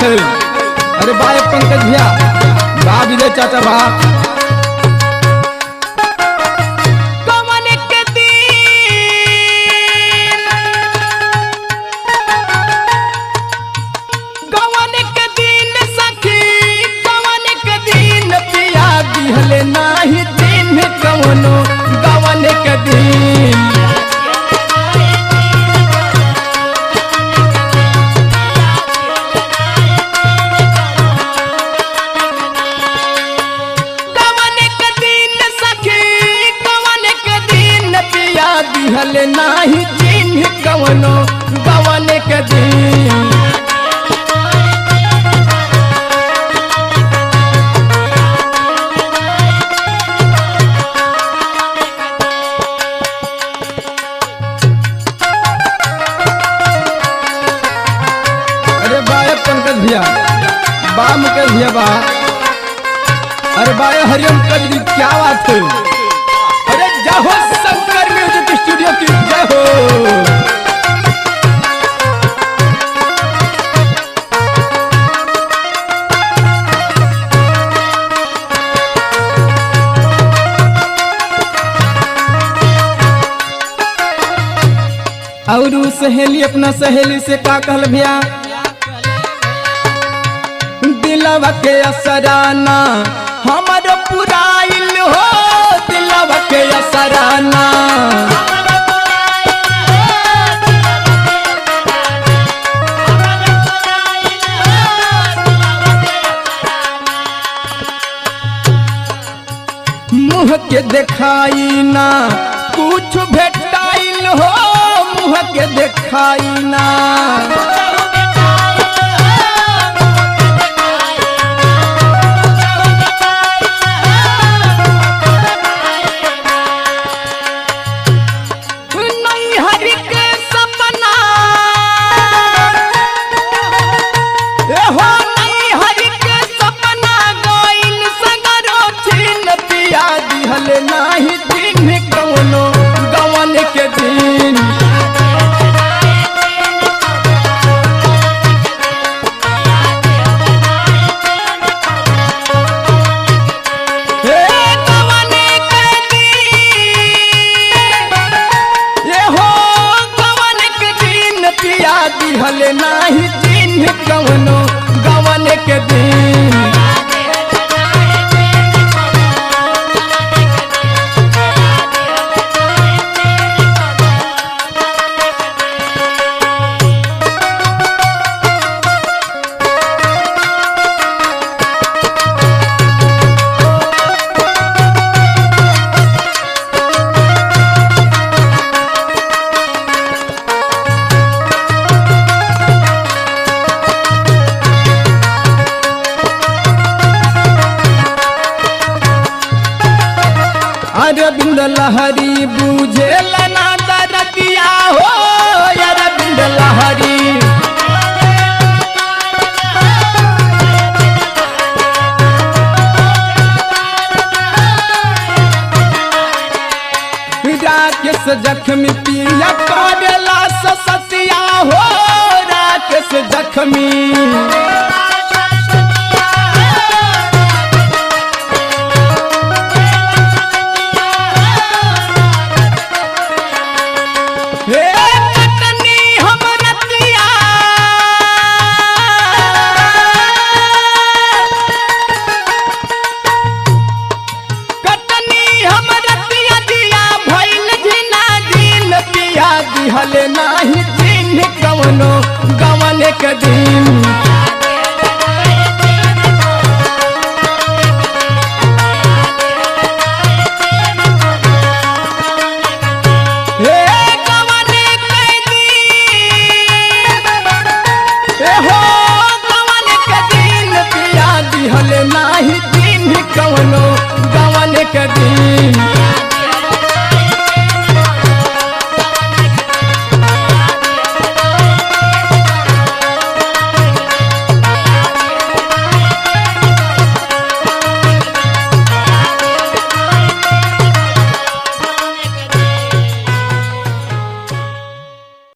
है। अरे बाय पंकज भैया, बा विजय चाचा बा। कवन के दिन, कवन के दिन सखी, कवन के दिन पिया दिहले नाही दिन कवनो गवन के दिन। कवन के दिन सखी, कवन के दिन पिया दिहले नाही दिन कवनो गवन के दिन। अरे बाय पंकज भैया, बा मुकेश भैया बा। अरे बाय हरिओम कजरी, क्या बात है। अरे जय हो शंकर म्यूजिक स्टूडियो की जय हो। और उ सहेली अपना सहेली से का कहल भैया, दिलवा के असराना हमर पुराइल हो, दिलवा के असराना। मुँह के देखाई ना कुछ भेटाइल हो, मुँह के देखाई ना। नैहर के सपना, ए हो नैहर के सपना गइल सगरो छीन पिया दिहल नाही दिन कवनो गवन के दिन। हे कवन के दिन, ए हो कवन के दिन दिन पिया दिहल नाही दिन कवनो गवन के दिन। अरविंद लहरी बूझे लना दरदिया हो, अरविंद लहरी। राकेश जख्मी पिया करेला ससतिया हो, राकेश जख्मी। हे कटनी हम रतिया, कटनी हम रतिया दिया भइल झिना दिन पिया दिहल नाही दिन कवनो गवन के दिन।